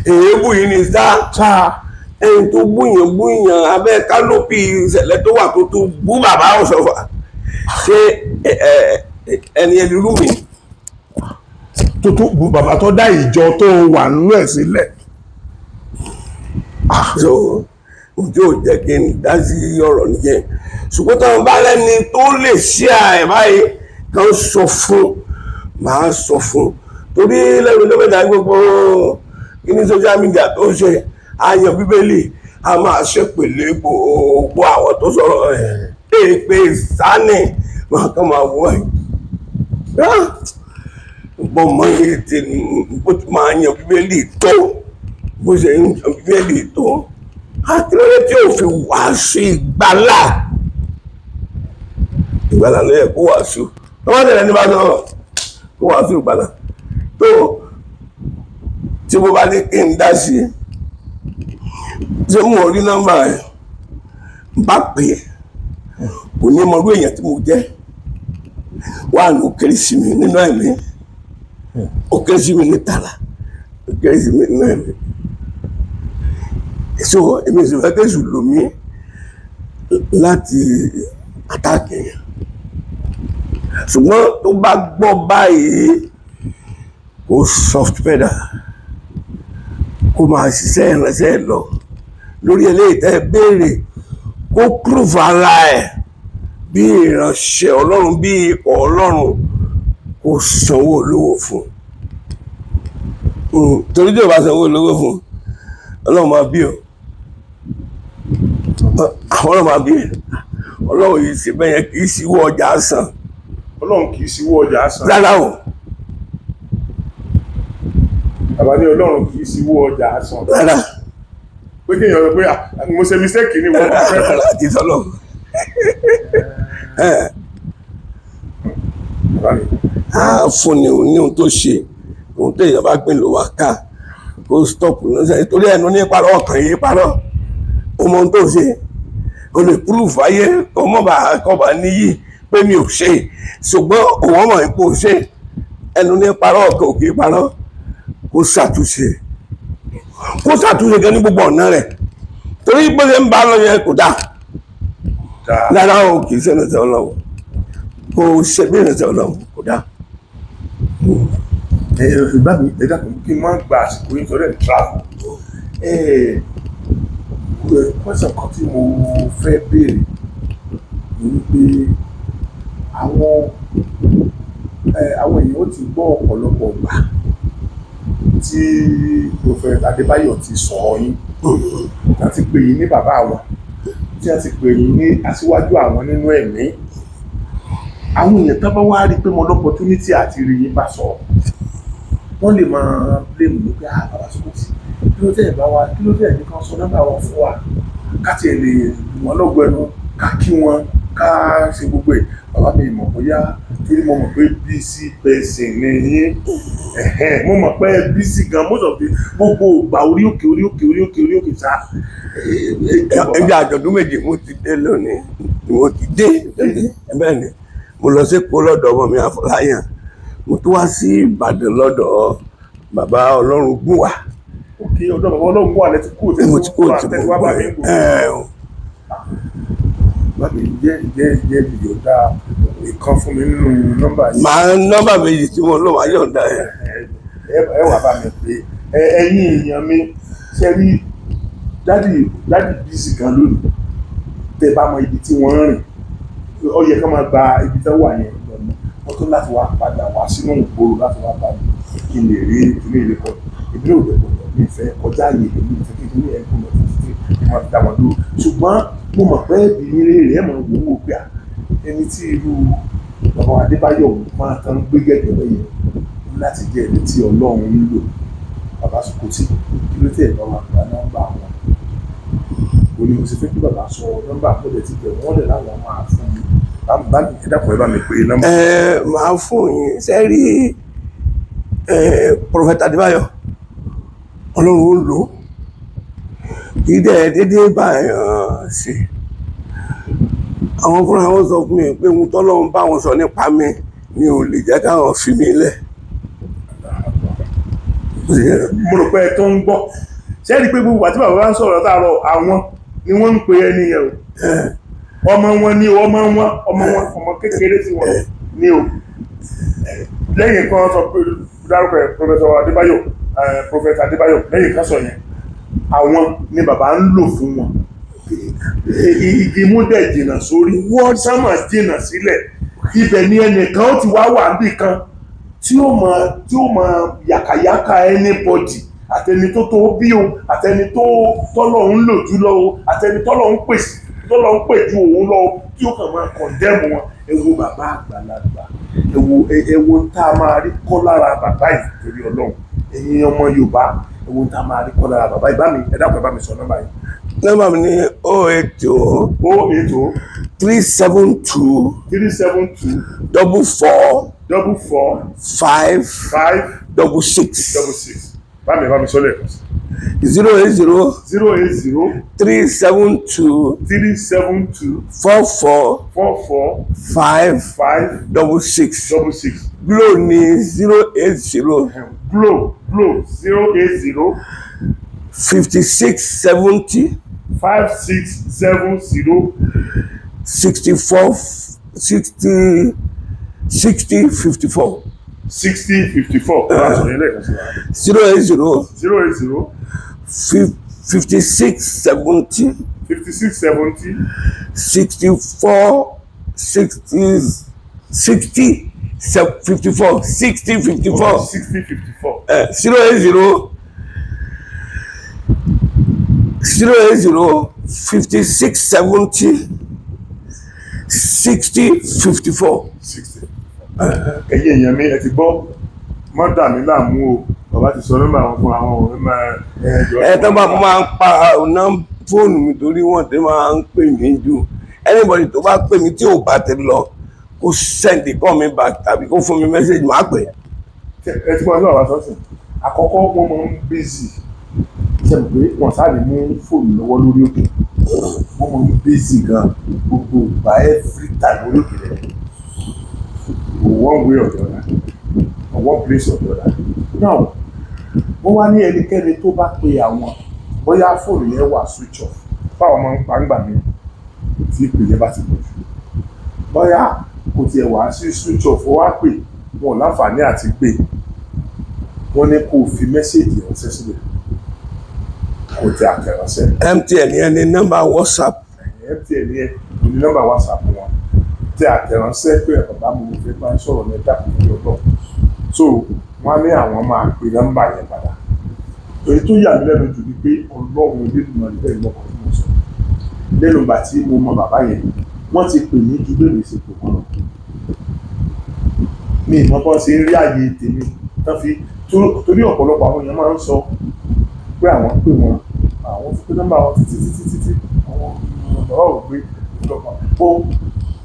Èébù yìí ni sá Sáà. Ẹni tó búyàn búyàn abẹ́ canopy ìṣẹ̀lẹ̀ tó wà, tó tó bú bàbá Ọ̀ṣọ́fà, ṣé ẹni ẹni rú mi? Tó tó bu bàbá tó dá ìjọ tó wà nínú ẹ̀ sílẹ̀. So ohun tí ò jẹ́ kí n dá sí ọ̀rọ̀ nìyẹn. Ṣùgbọ́n táwọn bá lẹ́ni tó lè ṣí ẹ̀ báyìí kan sọ fún, màá sọ fún, torí lẹ́nu tó mẹ́ta gbogbo kíní social media tó ń ṣe àyàn Bíbélì, a máa ṣèpèlé gbogbo àwọn tó sọ̀rọ̀ ẹ̀, èpè sani máa kàn máa wọ ẹ̀ bọ́mọ yìí ti bó ti máa yan Bíbélì tó, bó ṣe ń yan Bíbélì tó, akílódé tí ò fi wàásù ìgbàlà? Ìgbàlà ló yẹ kó wàásù. Tó bá tẹ̀lé ní bá sọ̀rọ̀, kó wàásù ìgbàlà. Tó tí mo bá ní kí n dá sí, ṣé mo rí nọ́mbà ẹ̀ bá pè é, kò ní mọ irú èèyàn tí mo jẹ́ wà ní. Ó kéré sí mi nínú ẹ̀mí, ó kéré sí mi ní tààrà, ó kéré sí mi nínú ẹ̀mí. So èmi sì fẹ́ kéṣù lò mí láti attack yẹn, ṣùgbọ́n tó bá gbọ́ báyìí, kó soft pedal, kó máa ṣiṣẹ́ ìránṣẹ́ lọ lórí eléyìí tẹ́ ẹ béèrè, kó prove ara ẹ̀ bí ìránṣẹ́ Ọlọ́run, bí ikọ̀ Ọlọ́run, kó sanwó olówó fún un. Torí tí o bá sanwó olówó fún un, Ọlọ́run máa bí o, àwọn Ọlọ́run máa bí. Ọlọ́run yìí ṣe bẹ́yẹn, kì í ṣíwọ́ ọjà san. Ọlọ́run kì í ṣíwọ́ ọjà san. Rárá o. Bàbá ní Ọlọ́run kì í ṣíwọ́ ọjà san. Rárá. Pé kéèyàn sọ pé, "Ah, mo ṣe mistake ni wọ́n fẹ́." Rárá, kì í sọlọ. Bàbá mi. Á fún ni ní ohun tó ṣe, ohun tó èèyàn bá gbìn ló wá ká. Kó stop lọ́sẹ̀, torí ẹnu ní parọ́, ọkàn yìí parọ́. Ó mọ ohun tó ṣe, o lè prove ayé kó mọ̀ bá kọ́ bá níyì pé mi ò ṣe, ṣùgbọ́n òun ọmọ ipò ṣe. Ẹnu ní parọ́, ọkàn ò kì í parọ́. Kó ṣàtúnṣe, kó ṣàtúnṣe gan ní gbogbo ọ̀nà rẹ̀, torí bó ṣe ń bá lọ yẹn kò dáa. Dáa. Rárá o, kì í ṣe ìrìnsẹ̀ Ọlọ́run, kò ṣe bí ìrìnsẹ̀ Ọlọ́run, kò dáa. Ẹ bá mi, ẹ dákun, kí n má gba àsìkò yín torí ẹ̀ travel. Ẹ question kan tí mo fẹ́ béèrè ni wípé àwọn èèyàn ó ti gbọ́ ọ̀pọ̀lọpọ̀ gbà tí Prophet Adébáyọ̀ ti sọ̀rọ̀ yín, tí wọ́n ti pè yín ní bàbá àwọn, tí wọ́n ti pè yín ní aṣíwájú àwọn nínú ẹ̀mí. Àwọn èèyàn tó bá wá rí i pé mo l'opportunity àti rí yín bá sọ̀rọ̀, wọ́n lè máa blame mi pé, "Ah, bàbá Sókótì, kí ló tẹ̀ bá wa, kí ló tẹ̀ ní kan sọ nọ́mbà wọn fún wa, ká tiẹ̀ lè lù wọ́n lọ́gọ ẹnu, ká kí wọn, ká ṣe gbogbo ẹ̀." Bàbá mi, mọ̀ bóyá torí mo mọ̀ pé busy person ni yín. Ẹ̀hẹ́n, mo mọ̀ pé busy gan most of the gbogbo ìgbà, orí òkè, orí òkè, orí òkè, orí òkè sá. Ẹbí àjọ̀dún méjì mo ti dé lónìí, mo ti dé. Bẹ́ẹ̀ ni, mo lọ sí Èkó lọ́dọ̀ ọmọ mi Afọláyàn, mo tún wá sí Ìbàdàn lọ́dọ̀ bàbá Ọlọ́run gùn wá. Òkè ọ̀dọ̀ bàbá Ọlọ́run wà lẹ́tí kúrò. Mo ti kúrò tí tẹ́tí mo wá bá mi ń gbò. ẹ o. Bàbá mi, jẹ́ ìyọ̀dá ìkan fún mi nínú nọ́mbà yìí. Màá nọ́mbà méjì tí mo lò, máa yọ̀ǹda ẹ̀. Ẹ wà bá mi pé ẹ̀yin èèyàn mi, ṣe rí daddy, daddy busy gan lónìí. Tẹ bá mọ ibi tí wọ́n ń rìn, ó yẹ ká máa gba ibi tí wọ́n wà yẹn lọ́nà wọ́n tó láti wá padà wá sínú ìgboro láti wá bá mi kí n lè rí ilé ilé kọ. Ìbílẹ̀ òde gbọdọ̀ mi fẹ́ kọjá àyè mi, ìfẹ́ kí ní ẹ̀kọ́ lọ títí tí wọ́n fi dá wọn dúró. Ṣùgbọ́n mo mọ̀ pé ẹbí mi lè rí ẹ̀ mọ̀ wò ó pé à ẹni tí irú bàbá Adébáyọ̀ máa tán gbé gẹ́gẹ́ bẹ́yẹn láti jẹ́ ẹni tí Ọlọ́run ń lò. Bàbá Sókótì, kí ló tẹ̀ bá wa gba nọ́mbà wọn? Ó ní mo ṣe fẹ́ kí bàbá sọ nọ́mbà. Mo dẹ̀ ti bẹ̀ wọ́n lẹ̀ láwọn máa fún mi. Bá mi, ẹ dákun, ẹ bá mi pè é nọ́mbà. Ẹ máa fún yín sẹ́rí. Ẹ Prophet Adébáyọ̀, Ọlọ́run ó lò ó, kì í dẹ̀ dédé báyọ̀ sí. Àwọn fúnra wọn sọ fún mi pé ohun tọ́lọ́run bá wọn sọ nípa mi ni ò lè jẹ́ káwọn fi mí lẹ̀. Mo rò pé ẹ tó ń gbọ́ ṣé rí i pé gbogbo àti bàbá bá ń sọ̀rọ̀ látàárọ̀, àwọn ni wọ́n ń pe ẹni yẹn o. Ọmọ wọn ni o, ọmọ wọn, ọmọ wọn, ọmọ kékeré sí wọn ni o. Lẹ́yìn kan sọ pé dárúkọ ẹ̀, Professor Adébáyọ̀, Prophet Adébáyọ̀, lẹ́yìn kan sọ yẹn, àwọn ni bàbá ń lò fún wọn. Igi mú dẹ̀ jìnnà sórí wọ́n, sánmà jìnnà sílẹ̀, ibẹ̀ ni ẹnìkan ó ti wá wà níbì kan tí ó mọ yàkàyàkà anybody, àtẹni tó tó bí o, àtẹni tó tọ́lọ̀ ń lò jù lọ o, àtẹni tọ́lọ̀ ń pè ju òun lọ o, tí ó kàn máa condemn wọn. Ẹ wo bàbá àgbàlagbà, ẹ wo tá a máa rí kọ́ lára bàbá yìí. Torí Ọlọ́run, ẹ̀yin ọmọ Yorùbá, ẹ wo tá a máa rí kọ́ lára bàbá yìí. Bá mi, ẹ dákun, ẹ bá mi sọ nọ́mbà yìí. Nọ́mbà mi ní 080 080 372 372 44 44 5 5 66. 66. Bá mi sọ lẹ́ẹ̀kan sí. 080 080 372 372 44 44 5 5 66. 66. Glo ní 080 Glo 080 56 70 5670 64 60 60 54. 60 54. Lẹ́ẹ̀kan sí wa. 080 080 56 70 56 70 64 60 60 54 60 54. 60 54. 080 080 56 70 60 54. 60. Ẹ̀yin èèyàn mi, ẹ ti gbọ́, mọ́ dà mí láàmú o. Bàbá ti sọ nọ́mbà wọn fún àwọn òun máa. Ẹ tó bá máa ń pa ọ̀nà fóònù mi torí wọ́n ti máa ń pè mí jù. Anybody tó bá pè mí tí ò bá ti lọ, kó send call me back tàbí kó fún mi message, máa pè. Ẹ ti gbọ́ ọjọ́ àwọn sọ́sìn àkọ́kọ́, wọ́n máa ń busy. Ṣe mọ̀ pé wọ́n sáré mú fóònù lọ́wọ́ lórí òkè? Wọ́n máa ń busy gan gbogbo ìgbà, every time lórí òkè rẹ̀, one way or the other or one place or the other. Now, wọ́n wá ní ẹnikẹ́ni tó bá pe àwọn, bóyá fóònù yẹn wà switch off, báwọn máa ń pa ńgbà mí tí ìpè yẹn bá ti pọ̀ jù, bóyá kò tiẹ̀ wá sí switch off, ó wá pè, wọn ò láǹfààní àti gbé, wọ́n ní kó o fi message ránṣẹ́ síbẹ̀, kó o tẹ àtẹ̀ránṣẹ́. MTN yẹn ní nọ́mbà WhatsApp. MTN yẹn kò ní nọ́mbà WhatsApp wọn. Tẹ àtẹ̀ránṣẹ́ pé, "Bàbá, mo fẹ́ bá ń sọ̀rọ̀ ní ẹ̀dá kùkù ọ̀dọ́." So wọ́n á ní àwọn máa pe nọ́mbà yẹn padà. Èyí tó yà mí lẹ́nu jù ni pé Ọlọ́run Elédùmarè bẹ́ẹ̀ lọ́kọ̀ tí mo sọ lẹ́nu ìgbà tí mo mọ bàbá yẹn, wọ́n ti pè mí ju bẹ́ẹ̀ mi ṣe pè wọ́n lọ. Mi ìmọ̀ bọ́n ṣe ń rí àyè tèmi tán fi, torí ọ̀pọ̀lọpọ̀ àwọn èèyàn máa ń sọ pé àwọn pè wọ́n, àwọn fi pé nọ́mbà wọn títí títí títí, àwọn bàbá ò gbé ìjọba ó.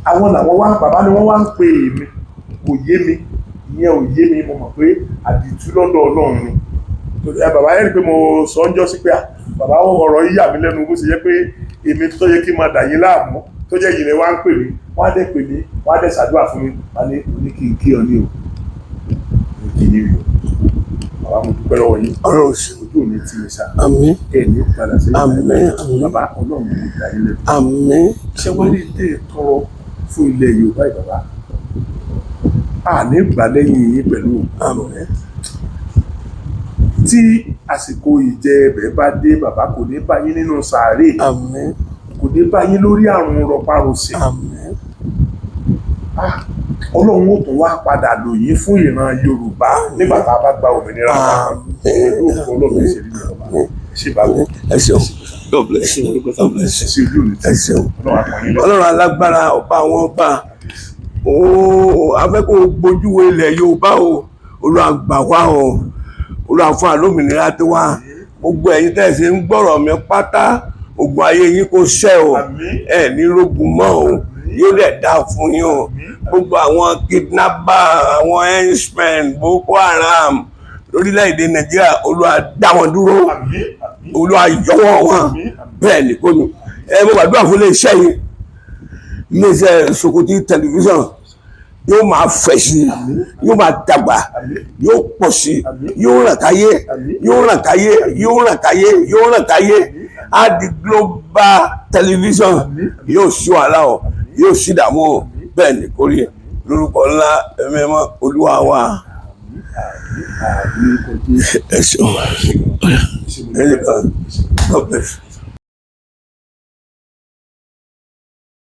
Àwọn làwọn wá, bàbá ni wọ́n wá ń pè mí. Kò yé mi, ìyẹn ò yé mi. Mo mọ̀ pé àdìtú lọ́dọ̀ Ọlọ́run ni. Torí ẹ bàbá yẹn rí pé mo sọ ń jọ́ sí pé à bàbá, ọ̀rọ̀ yìí yà mí lẹ́nu, bó ṣe yẹ pé èmi tó yẹ kí n máa dà yín láàmú, tó jẹ́ yìí lẹ wá ń pè mí. Wọ́n á dẹ̀ pè mí, wọ́n á dẹ̀ ṣàdúrà fún mi, wọ́n á ní oní kí n kí ọ ní o, ní kí ní rí o. Bàbá, mo dúpẹ́ lọ́wọ́ yín. Ọlọ́run sí. Ojú òní tí mi sá. Àmín. Ẹ ní padà sí. Àmín, àmín. Bàbá, Ọlọ́run ní ìgbà yín lẹ́nu. Àmín. Ṣé wọ́n rí tẹ́ ẹ tọrọ fún ilẹ̀ Yorùbá yìí, bàbá, a ní gbà lẹ́yìn yín pẹ̀lú òkú. Àmín. Tí àsìkò ìjẹ ẹbẹ̀ bá dé, bàbá, kò ní bá yín nínú sàárè. Àmín. Kò ní bá yín lórí àrùn rọparọsẹ̀. Àmín. Ah, Ọlọ́run ó tún wá padà lò yín fún ìran Yorùbá nígbà tá a bá gba òmìnira wa. Àmín. Pẹ̀lú òkú Ọlọ́run, ṣe rí ní ọba ṣe bá wọ. Ẹ ṣeun, God bless you, God bless Ẹ you. ṣe, ojú mi Ẹ ṣeun. Ọlọ́run àpọ̀nyín lọ. Ọlọ́run alágbára, ọba àwọn ọba ooo, afẹ́kọ̀ọ́ gbójúwo ilẹ̀ Yorùbá o. Olúwa gbà wá o. Olúwa fún àlómìnira tó wá. Gbogbo ẹ̀yin tẹ́ ẹ̀ ṣe ń gbọ́rọ̀ mi pátá, ogun ayé yín kò ṣẹ́ o. Àmín. Ẹ̀ ní rógun mọ́ o, yóò dẹ̀ dá fún yín o. Gbogbo àwọn kidnapper, àwọn henchmen, Boko Haram lórílẹ̀‐èdè Nàìjíríà, Olúwa dá wọn dúró. Àmín, àmín. Olúwa yọwọ́ wọn. Àmín, àmín. Bẹ́ẹ̀ ni kò ní. Ẹ mo gbàdúrà fún iléeṣẹ́ yìí, iléeṣẹ́ Sokoti Tẹlifíṣàn, yóò máa fẹ̀ sí i, yóò máa dàgbà, Àmín. yóò pọ̀ sí i, Àmín. yóò ràn káyé, Àmín. yóò ràn káyé, yóò ràn káyé, yóò ràn káyé, á di global television. Àmín. Yóò sí wàhálà o, yóò sí ìdààmú o. Bẹ́ẹ̀ ni kò rí, lórúkọ ńlá ẹ̀mẹ́mọ́ Olúwa wa. Àmín, kò dé. Ẹ ṣeun. Ṣe mo dúpẹ́. God bless.